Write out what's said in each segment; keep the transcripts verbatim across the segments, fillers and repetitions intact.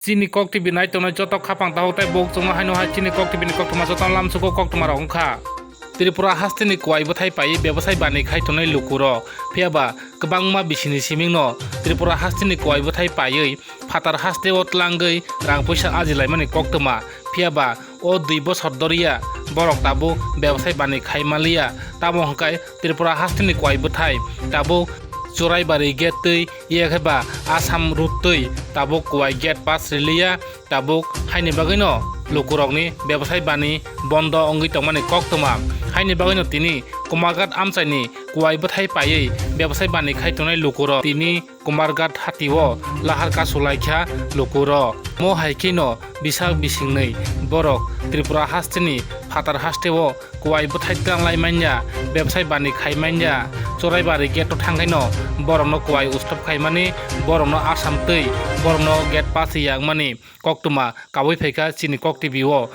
Chini Kok T V nai tongnai joto khapang tabuk tei buk chwngno haino hai chini Kok T V ni koktwma joto lamsugo koktwma rok wngkha. Tripura hasteni kwai bwthai paiwi bebasai bani khai tongnai lukurok. Phiyaba kwbangma bisini simingno Tripura hasteni kwai bwthai paiwi phatar hasteo tlangwi rang puisa ajilaimani koktwma. Phiyaba o dui bosor doriya borok tabuk bebasai bani khai manliya. Tamo hwnkhe Tripura hasteni kwai bwthai tabuk Churaibari gate twi, yakhe ba Assam route twi tabuk kwai gate pass riliya. Tabuk haini bagwino lukurokni bebasai bani bondo wngwi tongmani koktwma. Haini bagwino tini Kumarghat amchaini kwai bwthai paiwi bebasai bani khai tongnai lukurok tini Kumarghat hatio lahar kasu laikha lukurok. Mo hai kheno bisak bisingnwi borok Tripura hasteni phatar hasteo kwai bwthai tlanglai manya, bebasai bani khai manya, Churaibari gate-o thangkhaino borokno kwai ustob khaimani, borokno Assam twi, borokno gate pass yakmani koktwma kabui phaikha chini Kok T V-o.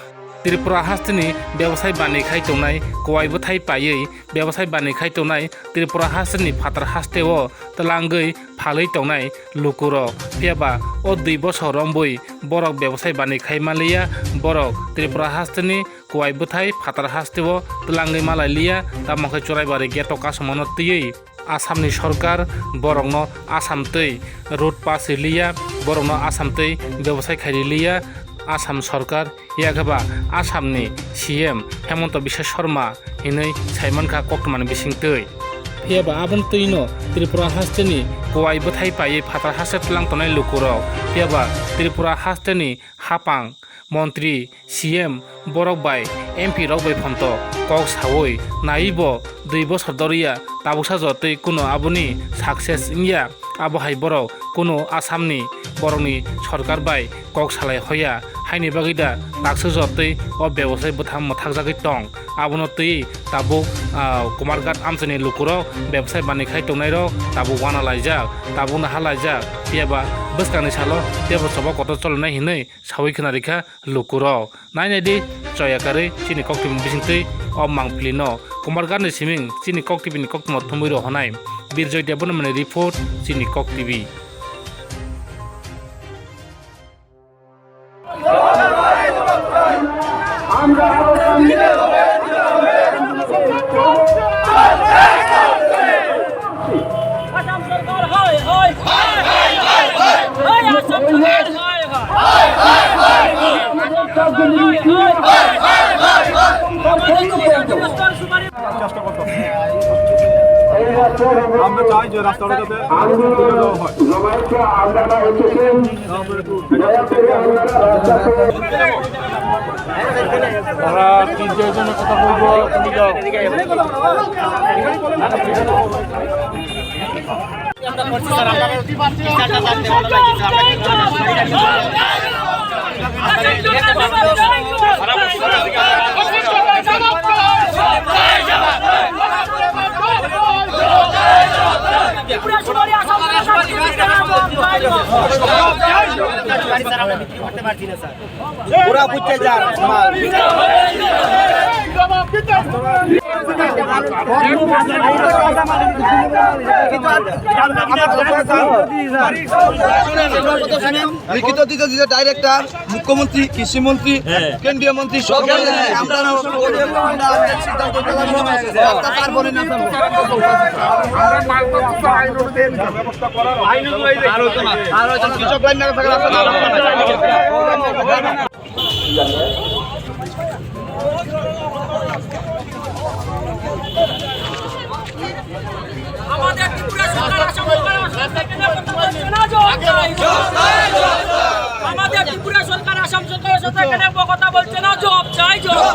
Tripura hasteni bebasai bani khai tongnai, kwai bwthai paiwi bebasai bani khai tongnai Tripura hasteni phatar hasteo tlangwi phalwi tongnai lukurok. Phiyaba o dui bosor romwi borok bebasai bani khai manliya, borok Tripura hasteni kwai bwthai phatar hasteo tlangwi malai liya, tamo khe Churaibari gate-o kasumano twiwi Assamni sorkar borokno Assam twi route pass riliya, borokno Assam twi bebasai khai riliya. Assam sorkar, yakhe ba Assamni C M Hemanta Biswa Sarma hinwi saimankha koktwmani bisingtwi. Phiyaba aboni twino Tripura hasteni kwai bwthai paiwi phatar haste tlang tongnai lukurok, phiyaba Tripura hasteni hapang, montri, C M borok bai M P rok bai phonto kok saui naiwi bo dui bosor doriya tabuksa jotoi kuno aboni success wngya. Abo hai borok kuno Assamni borokni sorkar bai kok salai hoya, haini bagwi da taksa jotoi o bebasai bwtham mwthakjagwi tong. Abono twi tabuk, ah, Kumarghat amchaini lukurok bebasai bani khai tongnairok tabuk wana laijak, tabuk naha laijak, phiyaba bwskangni salo teibo choba kotor cholinai hinwi saui khna rikha lukurok. Nai nai di, choya karwi chini Kok T V ni bisingtwi o mangpili no Kumarghat ni siming chini Kok T V ni koktwma thumwi rohonai. Birjoy Debbarma ni report, chini Kok T V. Assam সরকার হয়, হয়। হয়, আসাম সরকার হয়, হয়। আমরা চাই যে রাস্তাটা যাতে সুন্দর হয়। আমরা তিন চারজনের কথা বলবো, তুমি যাও। পুরা বুঝতে যার মাল। লিখিত দিতে দিতে ডাইরেক্টর, মুখ্যমন্ত্রী, কৃষি মন্ত্রী, হ্যাঁ। কেন্দ্রীয় মন্ত্রী, সব জায়গায় আমরা না আমরা সিদ্ধান্ত নিতে পারবো। রাস্তা পার বনে না পারবো। আর হয়তো না, আর হয়তো না। কৃষক লাইন না থাকলে রাস্তা পার হবে না। আমাদের ত্রিপুরা সরকার আসাম সরকারের সাথে কেন কথা বলছে না? জবাব চাই। আমাদের ত্রিপুরা সরকার আসাম সরকারের সাথে কেন কথা বলছে না? জবাব চাই, জবাব।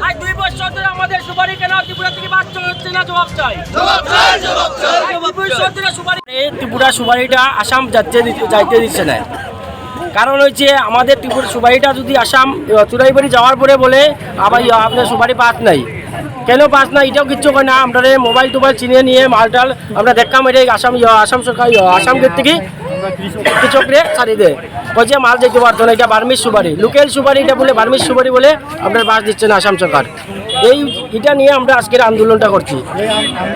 আজ দুই বছর ধরে আমাদের সুপারি কেন ত্রিপুরা থেকে বার হচ্ছে না? জবাব চাই। আজ দুই বছর ধরে সুপারি এই ত্রিপুরা সুপারিটা আসাম যাচ্ছে দিতে, যাইতে দিচ্ছে না। কারণ হচ্ছে আমাদের ত্রিপুরা সুপারিটা যদি আসাম, আহ, চুরাইবাড়ি যাওয়ার পরে বলে আবার ইয়া, আপনার সুপারি পাস নাই। কেন পাস নাই এটাও কিচ্ছু কয় না। আমরা মোবাইল টোবাইল চিনিয়ে নিয়ে মালটাল আমরা দেখলাম, এটা আসাম, ইয়া, আসাম সরকার, ইয়া, আসাম গেট থেকে কৃষকরে ছাড়ি দেয়। কয় যে মাল যেতে পারতো না, এটা বার্মিজ সুপারি, লোকাল সুপারি, এটা বলে বার্মিজ সুপারি বলে আপনার বাস দিচ্ছে না আসাম সরকার। এই, এটা নিয়ে আমরা আজকের আন্দোলনটা করছি।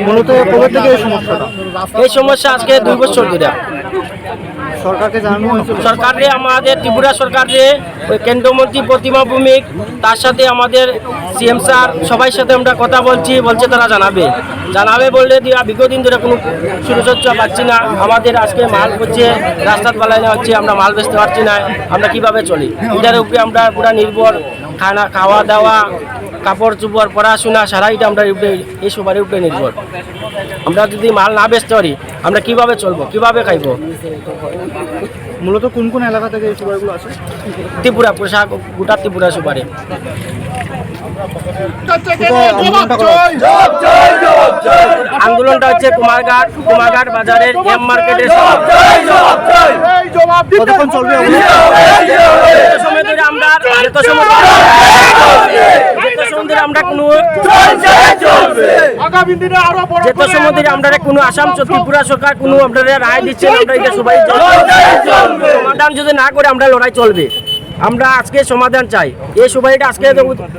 মূলত কবে থেকে এই সমস্যাটা? এই সমস্যা আজকে দুই বছর ধরে। সরকারকে জানানো হয়েছিল? সরকাররে, আমাদের ত্রিপুরা সরকাররে, ওই কেন্দ্রমন্ত্রী প্রতিমা ভৌমিক, তার সাথে আমাদের সিএম স্যার, সবাই সাথে আমরা কথা বলছি, বলছে তারা জানাবে। জানাবে বললে দিয়া বিগত দিন ধরে কোনো সুযোগ সুবিধা পাচ্ছি না। আমাদের আজকে মাল হচ্ছে রাস্তাত বালাই না হচ্ছে, আমরা মাল বেচতে পারছি না, আমরা কিভাবে চলি? এটার উপরে আমরা পুরা নির্ভর। খানা, খাওয়া দাওয়া, কাপড় চোপড়, পড়াশোনা, সারা এটা আমরা উপরে, এই সবার উপরে নির্ভর। আমরা যদি মাল না বেচতে পারি, আমরা কিভাবে চলবো, কিভাবে খাইবো? মূলত কোন কোন এলাকা থেকে এই সুপারিগুলো আছে? ত্রিপুরা, পুরা গোটা ত্রিপুরা সুপারি। কোথায় আন্দোলনটা করা হচ্ছে? আন্দোলনটা হচ্ছে কুমারঘাট, কুমারঘাট বাজারের এম মার্কেটের সামনে। কতক্ষণ চলবে অবরোধ? যত সময় ধরে আমরা, যত সময়, যত সময় ধরে আমরা কোনো, আগামী দিনে আরো বড় যত সময় ধরে আমরা কোনো আসাম স-, ত্রিপুরা সরকার কোনো আমরা রায় দিচ্ছে না, আমরা এটা সবাই সমাধান যদি না করে আমরা লড়াই চলবে। আমরা আজকে সমাধান চাই। এই সবাইটা আজকে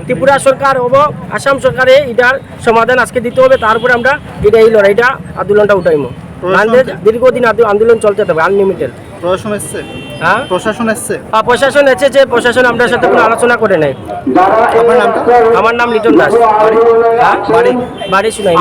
ত্রিপুরা সরকার হবো, আসাম সরকারে এটার সমাধান আজকে দিতে হবে, তারপরে আমরা এটা, এই লড়াইটা, আন্দোলনটা উঠাইমু। প্রশাসন নাহলে দীর্ঘদিন আন্দো-, আন্দোলন চলতে থাকবে, আনলিমিটেড। প্রশাসন এসছে? হ্যাঁ? প্রশাসন এসছে? হ্যাঁ, প্রশাসন এসেছে, প্রশাসন আমরা সাথে কোনো আলোচনা করে নাই। আপনার নামটা? আমার নাম লিটন দাস। বাড়ি? হ্যাঁ? বাড়ি? বাড়ি সুনাই।